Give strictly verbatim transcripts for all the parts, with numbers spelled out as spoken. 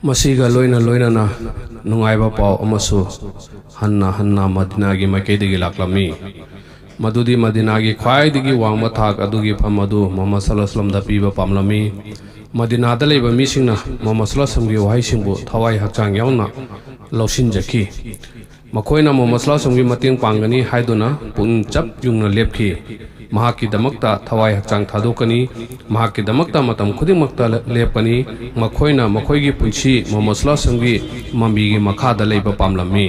ꯃꯁꯤꯒ ꯂꯣꯏꯅ ꯂꯣꯏꯅꯅ ꯅꯨꯡꯉꯥꯏꯕ ꯄꯥꯎ ꯑꯃꯁꯨ ꯍꯟꯅ ꯍꯟꯅ ꯃꯗꯤꯅꯥꯒꯤ ꯃꯥꯏꯀꯩꯗꯒꯤ ꯂꯥꯛꯂꯝꯃꯤ꯫ ꯃꯗꯨꯗꯤ ꯃꯗꯤꯅꯥꯒꯤ ꯈ꯭ꯋꯥꯏꯗꯒꯤ ꯋꯥꯡꯕ ꯊꯥꯛ ꯑꯗꯨꯒꯤ ꯐꯝ ꯑꯗꯨ ꯃꯨꯍꯝꯃꯗ ꯁꯜꯂꯜꯂꯥꯍꯨ ꯑꯂꯥꯏꯍꯤ ꯋꯥꯁꯜꯂꯝꯗ ꯄꯤꯕ ꯄꯥꯝꯂꯝꯃꯤ꯫ ꯃꯗꯤꯅꯥꯗ ꯂꯩꯕ ꯃꯤꯁꯤꯡꯅ ꯃꯨꯍꯝꯃꯗ ꯁꯜꯂꯜꯂꯥꯍꯨ ꯑꯂꯥꯏꯍꯤ ꯋꯥꯁꯜꯂꯝꯒꯤ ꯋꯥꯍꯩꯁꯤꯡꯕꯨ ꯊꯋꯥꯏ ꯍꯛꯆꯥꯡ ꯌꯥꯎꯅ ꯂꯧꯁꯤꯟꯖꯈꯤ꯫ ꯃꯈꯣꯏꯅ ꯃꯨꯍꯝꯃꯗ ꯁꯜꯂꯜꯂꯥꯍꯨ ꯑꯂꯥꯏꯍꯤ ꯋꯥꯁꯜꯂꯝꯒꯤ ꯃꯇꯦꯡ ꯄꯥꯡꯒꯅꯤ ꯍꯥꯏꯗꯨꯅ ꯄꯨꯛꯅꯤꯡ ꯆꯞ ꯌꯨꯡꯅ ꯂꯦꯞꯈꯤ꯫ ꯃꯍꯥꯛꯀꯤꯗꯃꯛꯇ ꯊꯋꯥꯏ ꯍꯛꯆꯥꯡ ꯊꯥꯗꯣꯛꯀꯅꯤ꯫ ꯃꯍꯥꯛꯀꯤꯗꯃꯛꯇ ꯃꯇꯝ ꯈꯨꯗꯤꯡꯃꯛꯇ ꯂꯦꯞꯀꯅꯤ꯫ ꯃꯈꯣꯏꯅ ꯃꯈꯣꯏꯒꯤ ꯄꯨꯟꯁꯤ ꯃꯨꯍꯝꯃꯗ ꯁꯜꯂꯜꯂꯥꯍꯨ ꯑꯂꯥꯏꯍꯤ ꯋꯥꯁꯜꯂꯝꯒꯤ ꯃꯃꯤꯒꯤ ꯃꯈꯥꯗ ꯂꯩꯕ ꯄꯥꯝꯂꯝꯃꯤ꯫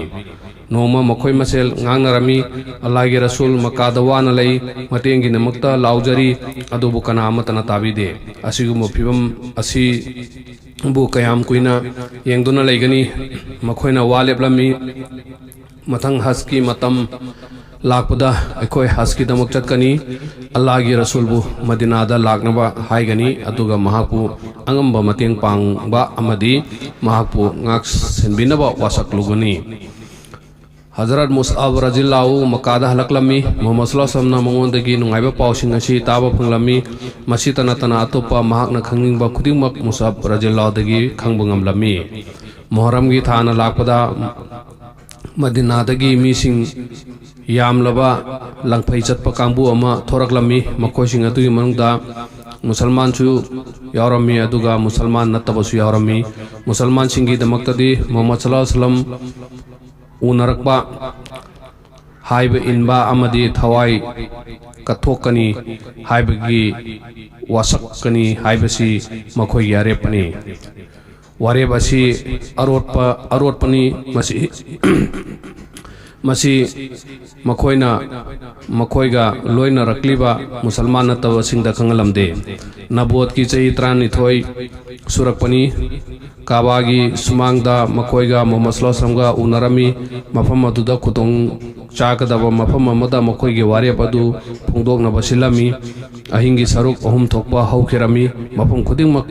ꯅꯣꯡꯃ ꯃꯈꯣꯏ ꯃꯁꯦꯜ ꯉꯥꯡꯅꯔꯝꯃꯤ, "ꯑꯜꯂꯥꯍꯒꯤ ꯔꯁꯨꯜ ꯃꯛꯀꯥꯗ ꯋꯥꯅ ꯂꯩ, ꯃꯇꯦꯡꯒꯤꯗꯃꯛꯇ ꯂꯥꯎꯖꯔꯤ, ꯑꯗꯨꯕꯨ ꯀꯅꯥ ꯑꯃꯠꯇꯅ ꯇꯥꯕꯤꯗꯦ꯫ ꯑꯁꯤꯒꯨꯝꯕ ꯐꯤꯚꯝ ꯑꯁꯤꯕꯨ ꯀꯌꯥꯝ ꯀꯨꯏꯅ ꯌꯦꯡꯗꯨꯅ ꯂꯩꯒꯅꯤ?" ꯃꯈꯣꯏꯅ ꯋꯥ ꯂꯦꯞꯂꯝꯃꯤ꯫ ꯃꯊꯪ ꯍꯖꯀꯤ ꯃꯇꯝ ꯂꯥꯛꯄꯗ ꯑꯩꯈꯣꯏ ꯍꯖꯀꯤꯗꯃꯛ ꯆꯠꯀꯅꯤ꯫ ꯑꯜꯂꯥꯍꯒꯤ ꯔꯁꯨꯜꯕꯨ ꯃꯗꯤꯅꯥꯗ ꯂꯥꯛꯅꯕ ꯍꯥꯏꯒꯅꯤ, ꯑꯗꯨꯒ ꯃꯍꯥꯛꯄꯨ ꯑꯉꯝꯕ ꯃꯇꯦꯡ ꯄꯥꯡꯕ ꯑꯃꯗꯤ ꯃꯍꯥꯛꯄꯨ ꯉꯥꯛ ꯁꯦꯟꯕꯤꯅꯕ ꯋꯥꯁꯛꯂꯨꯒꯅꯤ꯫ ꯍꯖꯔꯠ ꯃꯨꯁꯑꯕ ꯔꯖꯤꯌꯜꯂꯥꯍꯨ ꯃꯛꯀꯥꯗ ꯍꯜꯂꯛꯂꯝꯃꯤ꯫ ꯃꯨꯍꯝꯃꯗ ꯁꯜꯂꯜꯂꯥꯍꯨ ꯑꯂꯥꯏꯍꯤ ꯋꯥꯁꯜꯂꯝꯅ ꯃꯉꯣꯟꯗꯒꯤ ꯅꯨꯡꯉꯥꯏꯕ ꯄꯥꯎꯁꯤꯡ ꯑꯁꯤ ꯇꯥꯕ ꯐꯪꯂꯝꯃꯤ꯫ ꯃꯁꯤꯇ ꯅꯠꯇꯅ ꯑꯇꯣꯞꯄ ꯃꯍꯥꯛꯅ ꯈꯪꯅꯤꯡꯕ ꯈꯨꯗꯤꯡꯃꯛ ꯃꯨꯁꯑꯕ ꯔꯖꯤꯌꯜꯂꯥꯍꯨꯗꯒꯤ ꯈꯪꯕ ꯉꯝꯂꯝꯃꯤ꯫ ꯃꯨꯍꯔꯝꯒꯤ ꯊꯥꯅ ꯂꯥꯛꯄꯗ ꯃꯗꯤꯅꯥꯗꯒꯤ ꯃꯤꯁꯤꯡ ꯌꯥꯝꯂꯕ ꯂꯪꯐꯩ ꯆꯠꯄ ꯀꯥꯡꯕꯨ ꯑꯃ ꯊꯣꯔꯛꯂꯝꯃꯤ꯫ ꯃꯈꯣꯏꯁꯤꯡ ꯑꯗꯨꯒꯤ ꯃꯅꯨꯡꯗ ꯃꯨꯁꯜꯃꯥꯟꯁꯨ ꯌꯥꯎꯔꯝꯃꯤ, ꯑꯗꯨꯒ ꯃꯨꯁꯜꯃꯥꯟ ꯅꯠꯇꯕꯁꯨ ꯌꯥꯎꯔꯝꯃꯤ꯫ ꯃꯨꯁꯜꯃꯥꯟꯁꯤꯡꯒꯤꯗꯃꯛꯇꯗꯤ ꯃꯨꯍꯝꯃꯗ ꯁꯜꯂꯜꯂꯥꯍꯨ ꯑꯂꯥꯏꯍꯤ ꯋꯥꯁꯜꯂꯝ ꯎꯅꯔꯛꯄ, ꯍꯥꯏꯕ ꯏꯟꯕ ꯑꯃꯗꯤ ꯊꯋꯥꯏ ꯀꯠꯊꯣꯛꯀꯅꯤ ꯍꯥꯏꯕꯒꯤ ꯋꯥꯁꯛꯀꯅꯤ ꯍꯥꯏꯕꯁꯤ ꯃꯈꯣꯏꯒꯤ ꯑꯔꯦꯞꯄꯅꯤ꯫ ꯋꯥꯔꯦꯞ ꯑꯁꯤ ꯑꯔꯣꯠꯄ, ꯑꯔꯣꯠꯄꯅꯤ꯫ ꯃꯁꯤ, ꯃꯁꯤ ꯃꯈꯣꯏꯅ ꯃꯈꯣꯏꯒ ꯂꯣꯏꯅꯔꯛꯂꯤꯕ ꯃꯨꯁꯜꯃꯥꯟ ꯅꯠꯇꯕꯁꯤꯡꯗ ꯈꯪꯍꯜꯂꯝꯗꯦ꯫ ꯅꯕꯨꯋꯠꯀꯤ ꯆꯍꯤ ꯇꯔꯥꯅꯤꯊꯣꯏ ꯁꯨꯔꯛꯄꯅꯤ꯫ ꯀꯥꯕꯥꯒꯤ ꯁꯨꯃꯥꯡꯗ ꯃꯈꯣꯏꯒ ꯃꯨꯍꯝꯃꯗ ꯁꯜꯂꯜꯂꯥꯍꯨ ꯑꯂꯥꯏꯍꯤ ꯋꯥꯁꯜꯂꯝꯒ ꯎꯅꯔꯝꯃꯤ꯫ ꯃꯐꯝ ꯑꯗꯨꯗ ꯈꯨꯗꯣꯡ ꯆꯥꯒꯗꯕ ꯃꯐꯝ ꯑꯃꯗ ꯃꯈꯣꯏꯒꯤ ꯋꯥꯔꯦꯞ ꯑꯗꯨ ꯐꯣꯡꯗꯣꯛꯅꯕ ꯁꯤꯜꯂꯝꯃꯤ꯫ ꯑꯍꯤꯡꯒꯤ ꯁꯔꯨꯛ ꯑꯍꯨꯝ ꯊꯣꯛꯄ ꯍꯧꯈꯤꯔꯝꯃꯤ꯫ ꯃꯐꯝ ꯈꯨꯗꯤꯡꯃꯛ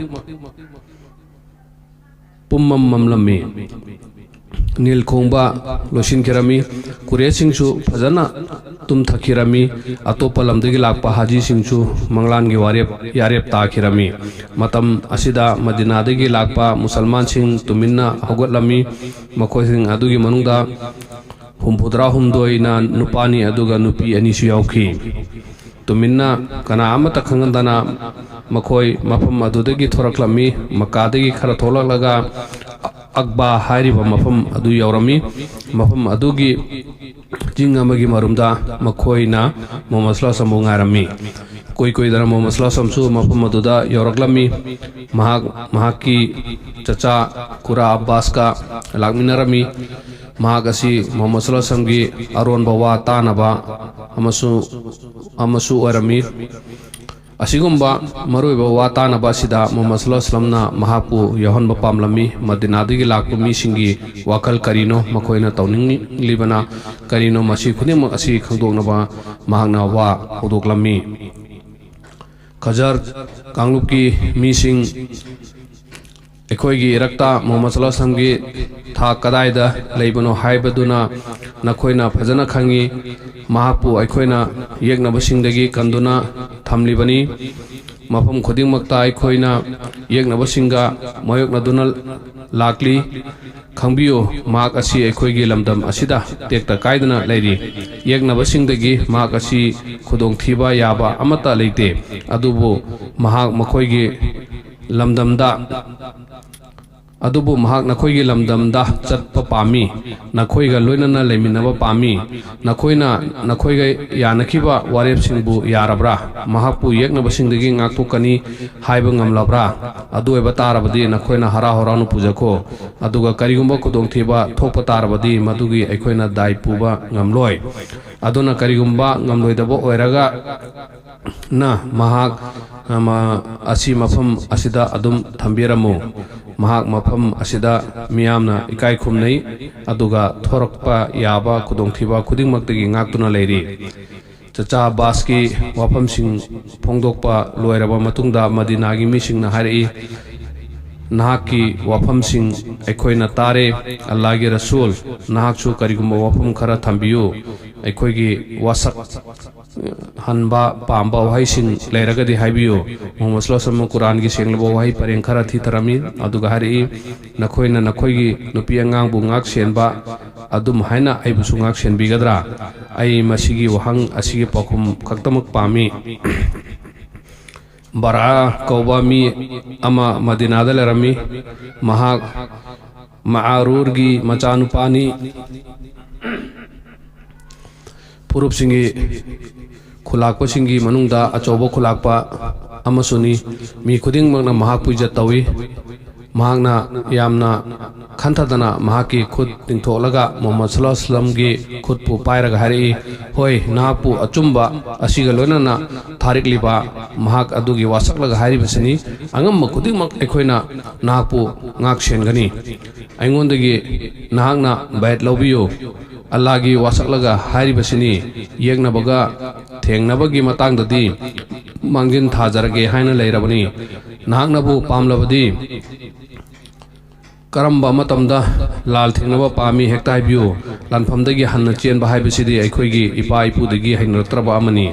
ꯄꯨꯝꯃꯝ ꯃꯝꯂꯝꯃꯤ꯫ ꯅꯤꯜ ꯈꯣꯡꯕ ꯂꯣꯏꯁꯤꯟꯈꯤꯔꯝꯃꯤ꯫ ꯀꯨꯔꯦꯁꯁꯤꯡꯁꯨ ꯐꯖꯅ ꯇꯨꯝꯊꯈꯤꯔꯝꯃꯤ꯫ ꯑꯇꯣꯞꯄ ꯂꯝꯗꯒꯤ ꯂꯥꯛꯄ ꯍꯥꯖꯤꯁꯤꯡꯁꯨ ꯃꯪꯂꯥꯟꯒꯤ ꯋꯥꯔꯦꯞ, ꯌꯥꯔꯦꯞ ꯇꯥꯈꯤꯔꯝꯃꯤ꯫ ꯃꯇꯝ ꯑꯁꯤꯗ ꯃꯗꯤꯅꯥꯗꯒꯤ ꯂꯥꯛꯄ ꯃꯨꯁꯜꯃꯥꯟꯁꯤꯡ ꯇꯨꯃꯤꯟꯅ ꯍꯧꯒꯠꯂꯝꯃꯤ꯫ ꯃꯈꯣꯏꯁꯤꯡ ꯑꯗꯨꯒꯤ ꯃꯅꯨꯡꯗ ꯍꯨꯝꯐꯨꯇꯔꯥ ꯍꯨꯝꯗꯣꯏꯅ ꯅꯨꯄꯥꯅꯤ, ꯑꯗꯨꯒ ꯅꯨꯄꯤ ꯑꯅꯤꯁꯨ ꯌꯥꯎꯈꯤ꯫ ꯇꯨꯃꯤꯟꯅ, ꯀꯅꯥ ꯑꯃꯠꯇ ꯈꯪꯍꯟꯗꯅ, ꯃꯈꯣꯏ ꯃꯐꯝ ꯑꯗꯨꯗꯒꯤ ꯊꯣꯔꯛꯂꯝꯃꯤ꯫ ꯃꯛꯀꯥꯗꯒꯤ ꯈꯔ ꯊꯣꯛꯂꯛꯂꯒ ꯑꯛꯕꯥ ꯍꯥꯏꯔꯤꯕ ꯃꯐꯝ ꯑꯗꯨ ꯌꯧꯔꯝꯃꯤ꯫ ꯃꯐꯝ ꯑꯗꯨꯒꯤ ꯆꯤꯡ ꯑꯃꯒꯤ ꯃꯔꯨꯝꯗ ꯃꯈꯣꯏꯅ ꯃꯨꯍꯝꯃꯗ ꯁꯜꯂꯜꯂꯥꯍꯨ ꯑꯂꯩꯍꯤ ꯋꯥꯁꯜꯂꯝꯕꯨ ꯉꯥꯏꯔꯝꯃꯤ꯫ ꯀꯨꯏ ꯀꯨꯏꯗꯅ ꯃꯨꯍꯝꯃꯗ ꯁꯜꯂꯜꯂꯥꯍꯨ ꯑꯂꯩꯍꯤ ꯋꯥꯁꯜꯂꯝꯁꯨ ꯃꯐꯝ ꯑꯗꯨꯗ ꯌꯧꯔꯛꯂꯝꯃꯤ꯫ ꯃꯍꯥꯛ, ꯃꯍꯥꯛꯀꯤ ꯆꯆꯥ ꯀꯨꯔꯥ ꯑꯕꯥꯁꯀ ꯂꯥꯛꯃꯤꯟꯅꯔꯝꯃꯤ꯫ ꯃꯍꯥꯛ ꯑꯁꯤ ꯃꯨꯍꯝꯃꯗ ꯁꯜꯂꯜꯂꯥꯍꯨ ꯑꯂꯩꯍꯤ ꯋꯥꯁꯜꯂꯝꯒꯤ ꯑꯔꯣꯟꯕ ꯋꯥ ꯇꯥꯅꯕ ꯑꯃꯁꯨ, ꯑꯃꯁꯨ ꯑꯣꯏꯔꯝꯃꯤ꯫ ꯑꯁꯤꯒꯨꯝꯕ ꯃꯔꯨꯑꯣꯏꯕ ꯋꯥ ꯇꯥꯅꯕ ꯑꯁꯤꯗ ꯃꯨꯍꯝꯃꯗ ꯁꯜꯂꯜꯂꯥꯍꯨ ꯑꯂꯩꯍꯤ ꯋꯥꯁꯜꯂꯝꯅ ꯃꯍꯥꯛꯄꯨ ꯌꯥꯎꯍꯟꯕ ꯄꯥꯝꯂꯝꯃꯤ꯫ ꯃꯗꯤꯅꯥꯗꯒꯤ ꯂꯥꯛꯄ ꯃꯤꯁꯤꯡꯒꯤ ꯋꯥꯈꯜ ꯀꯔꯤꯅꯣ, ꯃꯈꯣꯏꯅ ꯇꯧꯅꯤꯡꯂꯤꯕꯅ ꯀꯔꯤꯅꯣ, ꯃꯁꯤ ꯈꯨꯗꯤꯡꯃꯛ ꯑꯁꯤ ꯈꯪꯗꯣꯛꯅꯕ ꯃꯍꯥꯛꯅ ꯋꯥ ꯍꯧꯗꯣꯛꯂꯝꯃꯤ꯫ ꯈꯖꯔ ꯀꯥꯡꯂꯨꯞꯀꯤ ꯃꯤꯁꯤꯡ, ꯑꯩꯈꯣꯏꯒꯤ ꯏꯔꯛꯇ ꯃꯨꯍꯝꯃꯗ ꯁꯜꯂꯜꯂꯥꯍꯨ ꯑꯂꯩꯍꯤ ꯋꯥꯁꯜꯂꯝꯒꯤ ꯊꯥꯛ ꯀꯗꯥꯏꯗ ꯂꯩꯕꯅꯣ ꯍꯥꯏꯕꯗꯨꯅ ꯅꯈꯣꯏꯅ ꯐꯖꯅ ꯈꯪꯏ꯫ ꯃꯍꯥꯛꯄꯨ ꯑꯩꯈꯣꯏꯅ ꯌꯦꯛꯅꯕꯁꯤꯡꯗꯒꯤ ꯀꯟꯗꯨꯅ ꯊꯝꯂꯤꯕꯅꯤ꯫ ꯃꯐꯝ ꯈꯨꯗꯤꯡꯃꯛꯇ ꯑꯩꯈꯣꯏꯅ ꯌꯦꯛꯅꯕꯁꯤꯡꯒ ꯃꯥꯌꯣꯛꯅꯗꯨꯅ ꯂꯥꯛꯂꯤ꯫ ꯈꯪꯕꯤꯌꯨ, ꯃꯍꯥꯛ ꯑꯁꯤ ꯑꯩꯈꯣꯏꯒꯤ ꯂꯝꯗꯝ ꯑꯁꯤꯗ ꯇꯦꯛꯇ ꯀꯥꯏꯗꯅ ꯂꯩꯔꯤ꯫ ꯌꯦꯛꯅꯕꯁꯤꯡꯗꯒꯤ ꯃꯍꯥꯛ ꯑꯁꯤ ꯈꯨꯗꯣꯡꯊꯤꯕ ꯌꯥꯕ ꯑꯃꯠꯇ ꯂꯩꯇꯦ꯫ ꯑꯗꯨꯕꯨ ꯃꯍꯥꯛ ꯃꯈꯣꯏꯒꯤ ꯂꯝꯗꯝꯗ, ꯑꯗꯨꯕꯨ ꯃꯍꯥꯛ ꯅꯈꯣꯏꯒꯤ ꯂꯝꯗꯝꯗ ꯆꯠꯄ ꯄꯥꯝꯃꯤ, ꯅꯈꯣꯏꯒ ꯂꯣꯏꯅꯅ ꯂꯩꯃꯤꯟꯅꯕ ꯄꯥꯝꯃꯤ꯫ ꯅꯈꯣꯏꯅ ꯅꯈꯣꯏꯒ ꯌꯥꯅꯈꯤꯕ ꯋꯥꯔꯦꯞꯁꯤꯡꯕꯨ ꯌꯥꯔꯕ꯭ꯔꯥ? ꯃꯍꯥꯛꯄꯨ ꯌꯦꯛꯅꯕꯁꯤꯡꯗꯒꯤ ꯉꯥꯛꯊꯣꯛꯀꯅꯤ ꯍꯥꯏꯕ ꯉꯝꯂꯕ꯭ꯔꯥ? ꯑꯗꯨ ꯑꯣꯏꯕ ꯇꯥꯔꯕꯗꯤ ꯅꯈꯣꯏꯅ ꯍꯔꯥꯎ ꯍꯔꯥꯎꯅ ꯄꯨꯖꯈꯣ꯫ ꯑꯗꯨꯒ ꯀꯔꯤꯒꯨꯝꯕ ꯈꯨꯗꯣꯡꯊꯤꯕ ꯊꯣꯛꯄ ꯇꯥꯔꯕꯗꯤ ꯃꯗꯨꯒꯤ ꯑꯩꯈꯣꯏꯅ ꯗꯥꯏ ꯄꯨꯕ ꯉꯝꯂꯣꯏ꯫ ꯑꯗꯨꯅ ꯀꯔꯤꯒꯨꯝꯕ ꯉꯝꯂꯣꯏꯗꯕ ꯑꯣꯏꯔꯒ ꯅ ꯃꯍꯥꯛ, ꯑ, ꯃ-, ꯑꯁꯤ ꯃꯐꯝ ꯑꯁꯤꯗ ꯑꯗꯨꯝ ꯊꯝꯕꯤꯔꯝꯃꯨ꯫ ꯃꯍꯥꯛ ꯃꯐꯝ ꯑꯁꯤꯗ ꯃꯤꯌꯥꯝꯅ ꯏꯀꯥꯏ ꯈꯨꯝꯅꯩ, ꯑꯗꯨꯒ ꯊꯣꯔꯛꯄ ꯌꯥꯕ ꯈꯨꯗꯣꯡꯊꯤꯕ ꯈꯨꯗꯤꯡꯃꯛꯇꯒꯤ ꯉꯥꯛꯇꯨꯅ ꯂꯩꯔꯤ꯫ ꯆꯆꯥ ꯑꯕꯥꯁꯀꯤ ꯋꯥꯐꯝꯁꯤꯡ ꯐꯣꯡꯗꯣꯛꯄ ꯂꯣꯏꯔꯕ ꯃꯇꯨꯡꯗ ꯃꯗꯤꯅꯥꯒꯤ ꯃꯤꯁꯤꯡꯅ ꯍꯥꯏꯔꯛꯏ, "ꯅꯍꯥꯛꯀꯤ ꯋꯥꯐꯝꯁꯤꯡ ꯑꯩꯈꯣꯏꯅ ꯇꯥꯔꯦ꯫ ꯑꯜꯂꯥꯍꯒꯤ ꯔꯁꯨꯜ, ꯅꯍꯥꯛꯁꯨ ꯀꯔꯤꯒꯨꯝꯕ ꯋꯥꯐꯝ ꯈꯔ ꯊꯝꯕꯤꯌꯨ"꯫ ꯑꯩꯈꯣꯏꯒꯤ ꯋꯥꯁꯛ ꯍꯟꯕ ꯄꯥꯝꯕ ꯋꯥꯍꯩꯁꯤꯡ ꯂꯩꯔꯒꯗꯤ ꯍꯥꯏꯕꯤꯌꯨ꯫ ꯃꯨꯍꯝꯃꯗ ꯁꯜꯂꯜꯂꯥꯍꯨ ꯑꯂꯩꯍꯤ ꯋꯁꯜꯂꯝ ꯀꯨꯔꯥꯟꯒꯤ ꯁꯦꯡꯂꯕ ꯋꯥꯍꯩ ꯄꯔꯦꯡ ꯈꯔ ꯊꯤꯊꯔꯝꯃꯤ, ꯑꯗꯨꯒ ꯍꯥꯏꯔꯛꯏ, "ꯅꯈꯣꯏꯅ ꯅꯈꯣꯏꯒꯤ ꯅꯨꯄꯤ ꯑꯉꯥꯡꯕꯨ ꯉꯥꯛ ꯁꯦꯟꯕ ꯑꯗꯨꯝ ꯍꯥꯏꯅ ꯑꯩꯕꯨꯁꯨ ꯉꯥꯛ ꯁꯦꯟꯕꯤꯒꯗ꯭ꯔꯥ?" ꯑꯩ ꯃꯁꯤꯒꯤ ꯋꯥꯍꯪ ꯑꯁꯤꯒꯤ ꯄꯥꯎꯈꯨꯝ ꯈꯛꯇꯃꯛ ꯄꯥꯝꯃꯤ꯫ ꯕꯔꯥ ꯀꯧꯕ ꯃꯤ ꯑꯃ ꯃꯗꯤꯅꯥꯗ ꯂꯩꯔꯝꯃꯤ꯫ ꯃꯍꯥꯛ ꯃꯥꯔꯨꯔꯒꯤ ꯃꯆꯥꯅꯨꯄꯥꯅꯤ꯫ ꯐꯨꯔꯨꯞꯁꯤꯡꯒꯤ ꯈꯨꯂꯥꯛꯄꯁꯤꯡꯒꯤ ꯃꯅꯨꯡꯗ ꯑꯆꯧꯕ ꯈꯨꯂꯥꯛꯄ ꯑꯃꯁꯨꯅꯤ꯫ ꯃꯤ ꯈꯨꯗꯤꯡꯃꯛꯅ ꯃꯍꯥꯛꯄꯨ ꯏꯖꯠ ꯇꯧꯏ꯫ ꯃꯍꯥꯛꯅ ꯌꯥꯝꯅ ꯈꯟꯊꯗꯅ ꯃꯍꯥꯛꯀꯤ ꯈꯨꯠ ꯇꯤꯡꯊꯣꯛꯂꯒ ꯃꯨꯍꯝꯃꯗ ꯁꯜꯂꯜꯂꯥꯍꯨ ꯑꯂꯩꯍꯤ ꯋꯁꯜꯂꯝꯒꯤ ꯈꯨꯠꯄꯨ ꯄꯥꯏꯔꯒ ꯍꯥꯏꯔꯛꯏ, "ꯍꯣꯏ, ꯅꯍꯥꯛꯄꯨ ꯑꯆꯨꯝꯕ ꯑꯁꯤꯒ ꯂꯣꯏꯅꯅ ꯊꯥꯔꯛꯂꯤꯕ ꯃꯍꯥꯛ ꯑꯗꯨꯒꯤ ꯋꯥꯁꯛꯂꯒ ꯍꯥꯏꯔꯤꯕꯁꯤꯅꯤ, ꯑꯉꯝꯕ ꯈꯨꯗꯤꯡꯃꯛ ꯑꯩꯈꯣꯏꯅ ꯅꯍꯥꯛꯄꯨ ꯉꯥꯛ ꯁꯦꯟꯒꯅꯤ꯫ ꯑꯩꯉꯣꯟꯗꯒꯤ ꯅꯍꯥꯛꯅ ꯕꯥꯏꯠ ꯂꯧꯕꯤꯌꯨ꯫ ꯑꯜꯂꯥꯍꯒꯤ ꯋꯥꯁꯛꯂꯒ ꯍꯥꯏꯔꯤꯕꯁꯤꯅꯤ, ꯌꯦꯛꯅꯕꯒ ꯊꯦꯡꯅꯕꯒꯤ ꯃꯇꯥꯡꯗꯗꯤ ꯃꯥꯡꯖꯤꯟ ꯊꯥꯖꯔꯒꯦ ꯍꯥꯏꯅ ꯂꯩꯔꯕꯅꯤ꯫ ꯅꯍꯥꯛꯅꯕꯨ ꯄꯥꯝꯂꯕꯗꯤ ꯀꯔꯝꯕ ꯃꯇꯝꯗ ꯂꯥꯜ ꯊꯦꯡꯅꯕ ꯄꯥꯝꯃꯤ ꯍꯦꯛꯇ ꯍꯥꯏꯕꯤꯌꯨ꯫ ꯂꯥꯟꯐꯝꯗꯒꯤ ꯍꯟꯅ ꯆꯦꯟꯕ ꯍꯥꯏꯕꯁꯤꯗꯤ ꯑꯩꯈꯣꯏꯒꯤ ꯏꯄꯥ ꯏꯄꯨꯗꯒꯤ ꯍꯩꯅꯔꯛꯇ꯭ꯔꯕ ꯑꯃꯅꯤ꯫"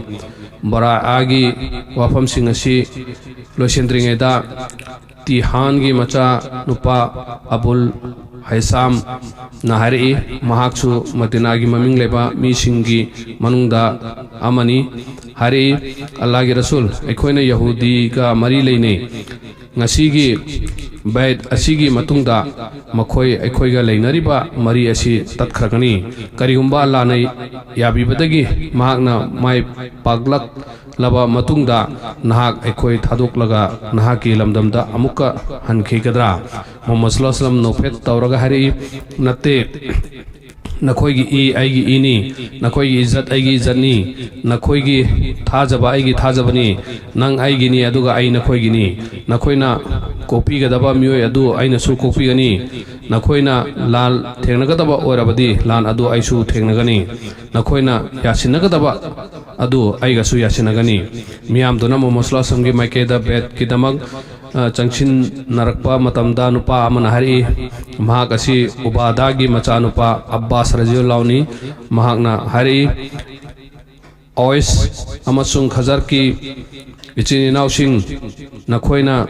ꯕꯔꯥꯑꯥꯒꯤ ꯋꯥꯐꯝꯁꯤꯡ ꯑꯁꯤ ꯂꯣꯏꯁꯤꯟꯗ꯭ꯔꯤꯉꯩꯗ ꯇꯤꯍꯥꯟꯒꯤ ꯃꯆꯥ ꯅꯨꯄꯥ ꯑꯕꯨꯜ ꯍꯩꯁꯥꯝꯅ ꯍꯥꯏꯔꯛꯏ, ꯃꯍꯥꯛꯁꯨ ꯃꯗꯤꯅꯥꯒꯤ ꯃꯃꯤꯡ ꯂꯩꯕ ꯃꯤꯁꯤꯡꯒꯤ ꯃꯅꯨꯡꯗ ꯑꯃꯅꯤ꯫ ꯍꯥꯏꯔꯛꯏ, "ꯑꯜꯂꯥꯍꯒꯤ ꯔꯁꯨꯜ, ꯑꯩꯈꯣꯏꯅ ꯌꯍꯨꯗꯤꯒ ꯃꯔꯤ ꯂꯩꯅꯩ꯫ ꯉꯁꯤꯒꯤ ꯕꯦꯠ ꯑꯁꯤꯒꯤ ꯃꯇꯨꯡꯗ ꯃꯈꯣꯏ ꯑꯩꯈꯣꯏꯒ ꯂꯩꯅꯔꯤꯕ ꯃꯔꯤ ꯑꯁꯤ ꯇꯠꯈ꯭ꯔꯒꯅꯤ꯫ ꯀꯔꯤꯒꯨꯝꯕ ꯑꯜꯂꯥꯍꯅ ꯌꯥꯕꯤꯕꯗꯒꯤ ꯃꯍꯥꯛꯅ ꯃꯥꯏ ꯄꯥꯛꯂꯛꯂꯕ ꯃꯇꯨꯡꯗ ꯅꯍꯥꯛ ꯑꯩꯈꯣꯏ ꯊꯥꯗꯣꯛꯂꯒ ꯅꯍꯥꯛꯀꯤ ꯂꯝꯗꯝꯗ ꯑꯃꯨꯛꯀ ꯍꯟꯈꯤꯒꯗ꯭ꯔꯥ?" ꯃꯨꯍꯝꯃꯗ ꯁꯜꯂꯜꯂꯥꯍꯨ ꯑꯂꯩꯍꯤ ꯋꯁꯜꯂꯝ ꯅꯣꯛꯐꯦꯠ ꯇꯧꯔꯒ ꯍꯥꯏꯔꯛꯏ, "ꯅꯠꯇꯦ꯫ ꯅꯈꯣꯏꯒꯤ ꯏ ꯑꯩꯒꯤ ꯏꯅꯤ, ꯅꯈꯣꯏꯒꯤ ꯏꯖꯠ ꯑꯩꯒꯤ ꯏꯖꯠꯅꯤ, ꯅꯈꯣꯏꯒꯤ ꯊꯥꯖꯕ ꯑꯩꯒꯤ ꯊꯥꯖꯕꯅꯤ꯫ ꯅꯪ ꯑꯩꯒꯤꯅꯤ, ꯑꯗꯨꯒ ꯑꯩ ꯅꯈꯣꯏꯒꯤꯅꯤ꯫ ꯅꯈꯣꯏꯅ ꯀꯣꯛꯄꯤꯒꯗꯕ ꯃꯤꯑꯣꯏ ꯑꯗꯨ ꯑꯩꯅꯁꯨ ꯀꯣꯛꯄꯤꯒꯅꯤ꯫ ꯅꯈꯣꯏꯅ ꯂꯥꯟ ꯊꯦꯡꯅꯒꯗꯕ ꯑꯣꯏꯔꯕꯗꯤ ꯂꯥꯟ ꯑꯗꯨ ꯑꯩꯁꯨ ꯊꯦꯡꯅꯒꯅꯤ꯫ ꯅꯈꯣꯏꯅ ꯌꯥꯁꯤꯟꯅꯒꯗꯕ ꯑꯗꯨ ꯑꯩꯒꯁꯨ ꯌꯥꯁꯤꯟꯅꯒꯅꯤ꯫" ꯃꯤꯌꯥꯝꯗꯨꯅ ꯃꯨꯍꯝꯃꯗ ꯁꯜꯂꯜꯂꯥꯍꯨ ꯑꯂꯩꯍꯤ ꯋꯁꯜꯂꯝꯒꯤ ꯃꯥꯏꯀꯩꯗ ꯕꯦꯠꯀꯤꯗꯃꯛ ꯑ, ꯆꯪꯁꯤꯟꯅꯔꯛꯄ ꯃꯇꯝꯗ ꯅꯨꯄꯥ ꯑꯃꯅ ꯍꯥꯏꯔꯛꯏ, ꯃꯍꯥꯛ ꯑꯁꯤ ꯎꯕꯥꯗꯥꯒꯤ ꯃꯆꯥꯅꯨꯄꯥ ꯑꯕꯕꯥꯁ ꯔꯖꯤꯌꯜꯂꯥꯍꯨꯅꯤ꯫ ꯃꯍꯥꯛꯅ ꯍꯥꯏꯔꯛꯏ, ꯑꯣꯏꯁ ꯑꯃꯁꯨꯡ ꯈꯖꯔꯀꯤ ꯏꯆꯤꯟ ꯏꯅꯥꯎꯁꯤꯡ, ꯅꯈꯣꯏꯅ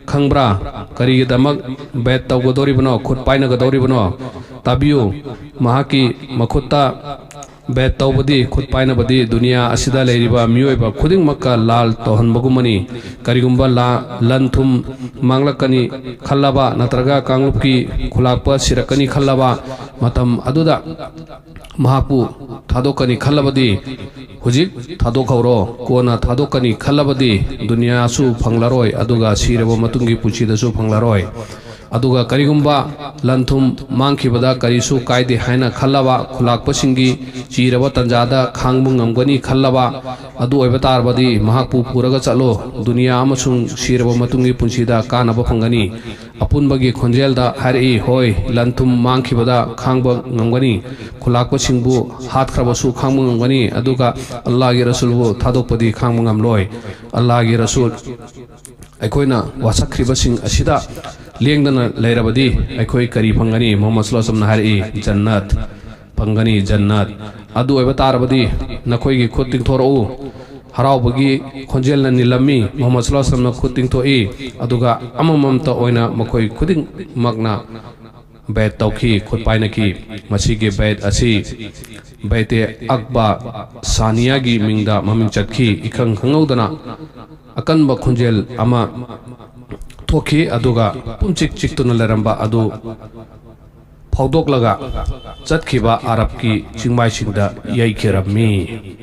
ꯈꯪꯕ꯭ꯔꯥ? ꯀꯔꯤꯒꯤꯗꯃꯛ ꯕꯦꯠ ꯇꯧꯒꯗꯧꯔꯤꯕꯅꯣ, ꯈꯨꯠ ꯄꯥꯏꯅꯒꯗꯧꯔꯤꯕꯅꯣ? ꯇꯥꯕꯤꯌꯨ, ꯃꯍꯥꯛꯀꯤ ꯃꯈꯨꯠꯇ ꯕꯦꯠ ꯇꯧꯕꯗꯤ, ꯈꯨꯠ ꯄꯥꯏꯅꯕꯗꯤ ꯗꯨꯅꯤꯌꯥ ꯑꯁꯤꯗ ꯂꯩꯔꯤꯕ ꯃꯤꯑꯣꯏꯕ ꯈꯨꯗꯤꯡꯃꯛꯀ ꯂꯥꯜ ꯇꯧꯍꯟꯕꯒꯨꯝꯕꯅꯤ꯫ ꯀꯔꯤꯒꯨꯝꯕ ꯂꯥ-, ꯂꯟ ꯊꯨꯝ ꯃꯥꯡꯂꯛꯀꯅꯤ ꯈꯜꯂꯕ ꯅꯠꯇ꯭ꯔꯒ ꯀꯥꯡꯂꯨꯞꯀꯤ ꯈꯨꯂꯥꯛꯄ ꯁꯤꯔꯛꯀꯅꯤ ꯈꯜꯂꯕ ꯃꯇꯝ ꯑꯗꯨꯗ ꯃꯍꯥꯛꯄꯨ ꯊꯥꯗꯣꯛꯀꯅꯤ ꯈꯜꯂꯕꯗꯤ, ꯍꯧꯖꯤꯛ ꯊꯥꯗꯣꯛꯍꯧꯔꯣ꯫ ꯀꯣꯟꯅ ꯊꯥꯗꯣꯛꯀꯅꯤ ꯈꯜꯂꯕꯗꯤ ꯗꯨꯅꯤꯌꯥꯁꯨ ꯐꯪꯂꯔꯣꯏ, ꯑꯗꯨꯒ ꯁꯤꯔꯕ ꯃꯇꯨꯡꯒꯤ ꯄꯨꯟꯁꯤꯗꯁꯨ ꯐꯪꯂꯔꯣꯏ꯫ ꯑꯗꯨꯒ ꯀꯔꯤꯒꯨꯝꯕ ꯂꯟ ꯊꯨꯝ ꯃꯥꯡꯈꯤꯕꯗ ꯀꯔꯤꯁꯨ ꯀꯥꯏꯗꯦ ꯍꯥꯏꯅ ꯈꯜꯂꯕ, ꯈꯨꯂꯥꯛꯄꯁꯤꯡꯒꯤ ꯆꯤꯔꯕ ꯇꯟꯖꯥꯗ ꯈꯥꯡꯕ ꯉꯝꯒꯅꯤ ꯈꯜꯂꯕ, ꯑꯗꯨ ꯑꯣꯏꯕ ꯇꯥꯔꯕꯗꯤ ꯃꯍꯥꯛꯄꯨ ꯄꯨꯔꯒ ꯆꯠꯂꯣ꯫ ꯗꯨꯅꯤꯌꯥ ꯑꯃꯁꯨꯡ ꯁꯤꯔꯕ ꯃꯇꯨꯡꯒꯤ ꯄꯨꯟꯁꯤꯗ ꯀꯥꯟꯅꯕ ꯐꯪꯒꯅꯤ꯫ ꯑꯄꯨꯟꯕꯒꯤ ꯈꯣꯟꯖꯦꯜꯗ ꯍꯥꯏꯔꯛꯏ, ꯍꯣꯏ, ꯂꯟ ꯊꯨꯝ ꯃꯥꯡꯈꯤꯕꯗ ꯈꯥꯡꯕ ꯉꯝꯒꯅꯤ, ꯈꯨꯂꯥꯛꯄꯁꯤꯡꯕꯨ ꯍꯥꯠꯈ꯭ꯔꯕꯁꯨ ꯈꯥꯡꯕ ꯉꯝꯒꯅꯤ, ꯑꯗꯨꯒ ꯑꯜꯂꯥꯍꯒꯤ ꯔꯁꯨꯜꯕꯨ ꯊꯥꯗꯣꯛꯄꯗꯤ ꯈꯥꯡꯕ ꯉꯝꯂꯣꯏ꯫ ꯑꯜꯂꯥꯍꯒꯤ ꯔꯁꯨꯜ, ꯑꯩꯈꯣꯏꯅ ꯋꯥꯁꯛꯈ꯭ꯔꯤꯕꯁꯤꯡ ꯑꯁꯤꯗ ꯂꯦꯡꯗꯅ ꯂꯩꯔꯕꯗꯤ ꯑꯩꯈꯣꯏ ꯀꯔꯤ ꯐꯪꯒꯅꯤ? ꯃꯨꯍꯝꯃꯗ ꯁꯜꯂꯜꯂꯥꯍꯨ ꯑꯂꯥꯏꯍꯤ ꯋꯥꯁꯜꯂꯝꯅ ꯍꯥꯏꯔꯛꯏ, ꯖꯟꯅꯠ ꯐꯪꯒꯅꯤ, ꯖꯟꯅꯠ꯫ ꯑꯗꯨ ꯑꯣꯏꯕ ꯇꯥꯔꯕꯗꯤ ꯅꯈꯣꯏꯒꯤ ꯈꯨꯠ ꯇꯤꯡꯊꯣꯔꯛꯎ꯫ ꯍꯔꯥꯎꯕꯒꯤ ꯈꯣꯟꯖꯦꯜꯅ ꯅꯤꯜꯂꯝꯃꯤ꯫ ꯃꯨꯍꯝꯃꯗ ꯁꯜꯂꯜꯂꯥꯍꯨ ꯑꯂꯥꯏꯍꯤ ꯋꯥꯁꯜꯂꯝꯅ ꯈꯨꯠ ꯇꯤꯡꯊꯣꯛꯏ, ꯑꯗꯨꯒ ꯑꯃꯃꯝꯇ ꯑꯣꯏꯅ ꯃꯈꯣꯏ ꯈꯨꯗꯤꯡꯃꯛꯅ ꯕꯦꯠ ꯇꯧꯈꯤ, ꯈꯨꯠ ꯄꯥꯏꯅꯈꯤ꯫ ꯃꯁꯤꯒꯤ ꯕꯦꯠ ꯑꯁꯤ ꯕꯦꯇꯦ ꯑꯛꯕꯥ ꯁꯥꯅꯤꯌꯥꯒꯤ ꯃꯤꯡꯗ ꯃꯃꯤꯡ ꯆꯠꯈꯤ꯫ ꯏꯈꯪ ꯈꯪꯍꯧꯗꯅ ꯑꯀꯟꯕ ꯈꯣꯟꯖꯦꯜ ꯑꯃ ꯊꯣꯛꯈꯤ, ꯑꯗꯨꯒ ꯄꯨꯝꯆꯤꯛ ꯆꯤꯛꯇꯨꯅ ꯂꯩꯔꯝꯕ ꯑꯗꯨ ꯐꯥꯎꯗꯣꯛꯂꯒ ꯆꯠꯈꯤꯕ ꯑꯔꯕꯀꯤ ꯆꯤꯡꯃꯥꯏꯁꯤꯡꯗ ꯌꯩꯈꯤꯔꯝꯃꯤ꯫